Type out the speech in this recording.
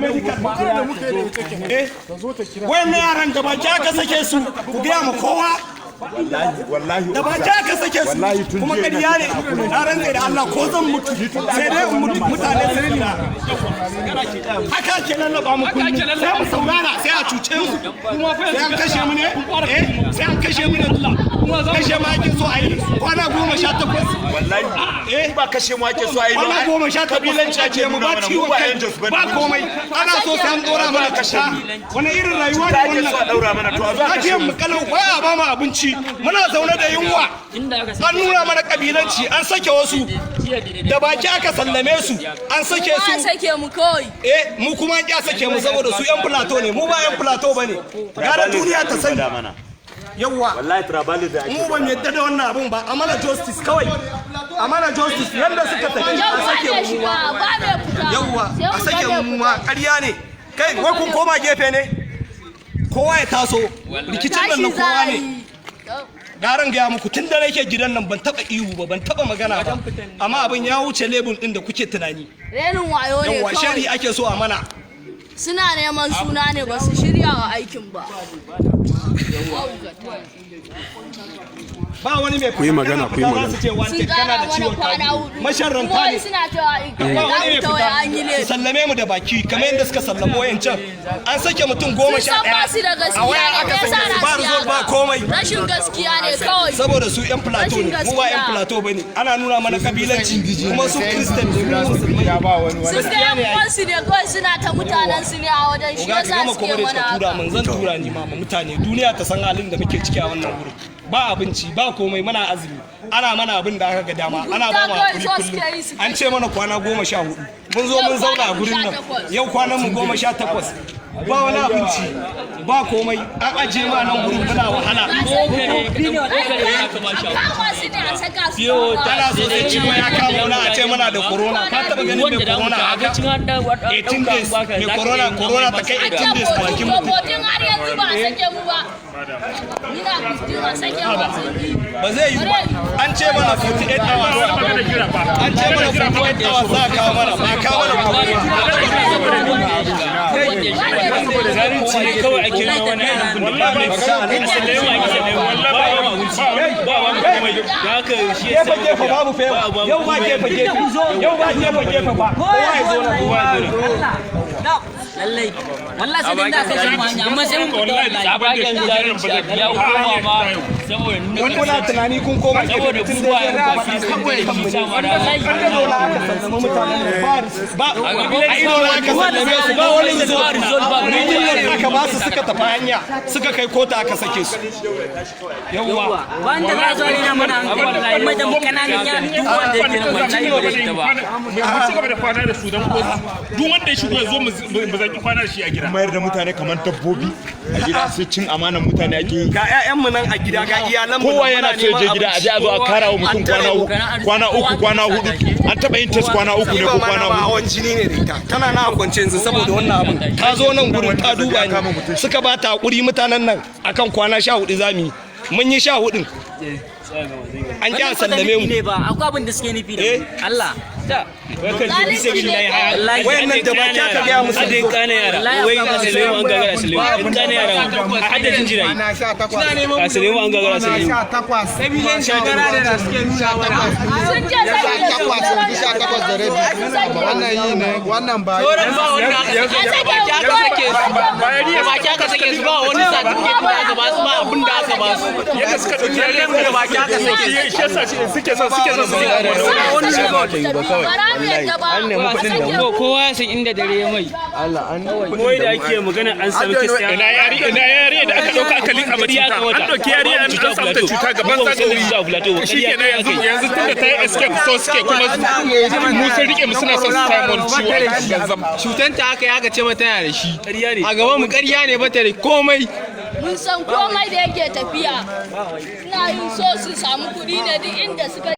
Medical ba. Eh, wayannan yaran da baki aka sake su, ku gaya ma kowa. Wallahi. Da baki aka sake su. Wallahi tun Kuma jiya ƙarya ne. Na rantse da Allah, ko zan mutu sai dai in mutu mutane sun fita. Haka ake lallaba mu kullum, sai mu saurara, sai a cuce mu. Sai an kashe mu ne? Eh, sai an kashe mu ne? Kashe mu ake so a yi kwana 18. Wallahi. Eh. Ba kashe mu ake so a yi ba. Kwana 18. Kabilanci ake mu nuna ba mana, mu ciwon ba kai yan Jos bane. ba komai. Ana so sai an dora mana kasha. Wani irin rayuwa Ta ne ake so a wannan? daura mana, to a zo a kashe Lafiyar mu. mu kalau, ba a ba mu abinci, muna zaune da yunwa. An nuna mana kabilanci, an sake wasu da baki aka sallame su, an sake Ba su. sake mu kawai. Eh, mu kuma an ƙya sake mu saboda su yan Plateau ne, mu ba yan Plateau bane. Gara duniya ta sani. Mana. Yawwa. Wallahi tribalism ake. Mu ban yadda da wannan abun ba. A mana justice kawai, a mana justice. Yanda suka tafi, Yau a ba sake mai mu shiga, ma. ba mai fita. Yawwa. Sai A mu sake ga mai mu ma. Ƙarya ne. Kai, wai kun koma gefe ne? Kowa ya taso, rikicin nan na Tashi za kowa a ne. yi. Garan gaya muku, tun da nake gidan nan ban taba ihu ba, ban taba magana ba, amma abin ya wuce level din da kuke tunani. Renin wayo ne Yawwa, shari kawai. ake so a mana. Suna neman suna ne, ba su shirya wa aikin ba. Ba wani mai Ku yi magana, ku yi magana. Su ce Sun wanted, kana kara da mana ciwon kwana kaji 4. masharranta Kuma wai ne. suna cewa Ba wani mai za mu an yi fita. Su laifi. sallame mu da baki kamar yadda suka sallamo wayancan. An sake mutum goma Sun sha san ɗaya ba su da gaskiya a waya ne, aka me yasa sake su, ba za su yi result, ba haka? komai. Rashin gaskiya ne kawai. Saboda su yan Plateau ne, mu ba yan Rashin gaskiya. Plateau bane. Ana nuna mana kabilanci, kuma su Christian ne, mu musulmai. Sun ga yan uwansu ne kawai, suna ta mutanen su ne a wajen shi Oga, ka yasa gama suke coverage mana ka tura haka. mun. Zan tura ni ma mutane, duniya ta san halin da muke ciki a wannan wurin. Ba abinci, ba komai, muna azumi, ana mana abin da aka ga dama, ana ba mu hakuri kullum. An ce mana kwana 14, mun zo mun zauna a gurin nan, yau kwanan mu 18, ba wani abinci, ba komai, an ajiye ma nan gurin, muna wahala. Kama su ne a saka su. Tana so sai ciwo ya kama wani a ce muna da corona. Ka taba ganin mai corona haka? 18 days mai corona, corona ta kai 18 days a jikin mutum. 14 har yanzu ba a sake mu ba. Muna 15, a sake mu sun yi. Ba zai yi ba. An ce mana 48 hours, an ce mana 48 hours za a kawo mana, ba a kawo mana komai ba. Zalunci ne kawai ake yi wani abin da ba mai fita a sallame ake sallame ba ba abinci, ba ba komai da haka shi Gefe gefe babu fa yau, yau ba gefe gefe, yau ba gefe gefe ba. Kowa ya zo nan, kowa ya zo nan. Lallai wallahi sai dai da kai mu hanya, amma sai mun fita wallahi. Tsabagen zalunci a ya koma ma saboda nuna Wani kuna tunani kun koma gefe saboda tun buwa da ya ya kwafi shi sa mara an da na aka sallami mutanen nan, ba a ido na aka sallame su, ba wani result ba. Rijiyar aka ba su, suka tafi hanya, suka kai kota, aka sake su. Yawwa. Wanda za su rena mana hankali amma da mu kananan yara. Duk wanda yake nan wallahi ba zai fita ba. Mu ci gaba da kwana da su don ko duk wanda ya shigo ya zo mu zaki kwana da shi a gida. Mayar da mutane kamar dabbobi a gida, sai cin amanan mutane ake yi. Ga 'ya'yanmu nan a gida, ga iyalanmu Kowa nan, yana muna so ya je neman gida, a je a zo a kara wa mutum An tare kwana mu. uku, kwana 3, kwana 4. An taba yin test kwana 3 ne Ni ba ko ma kwana na ba 4. Hawan jini ne da ita, tana na kwance yanzu saboda wannan abin. Ta zo nan gurin ta duba ni, suka ba ta hakuri mutanen nan akan kwana 14 zamu yi. Mun yi 14-n, an ƙi a sallame mu. Ne ba akwai abin da suke nufi da Eh. mu. Allah. Zalunci ne kawai. Wayannan da baki aka gaya musu. Adin kana yara wai asalin an gagara, asalin in kana yara a haddajin jirayi asalin an gagara asalin. Sun ce saboda 18:30. Wannan yi ne, wannan ba yi. A sake mu kawai. Bayani ya Baki aka sake su, ba wani certificate da aka ba su, ba abin da aka ba su. Yadda suka dauki yarinya Da baki aka sake su. shi yasa suke son su Wani Ko kowa ya san inda dare ya mai. Wai da ake magana an sami kisa. Ina yari da aka dauka aka lika mata cuta. An dauki yari an samu ta cuta gaban za ta wuri shi kenan. Yanzu tunda ta yi escape, so suke kuma mu sun rike mu, suna son su samu wani ciwo a ganzam. Cutanta aka yi, aka ce mata tana da shi. Ƙarya ne. A gaban mu, ƙarya ne, bata da komai. Mun san komai da yake tafiya. Suna yin so su samu kuɗi ne duk inda suka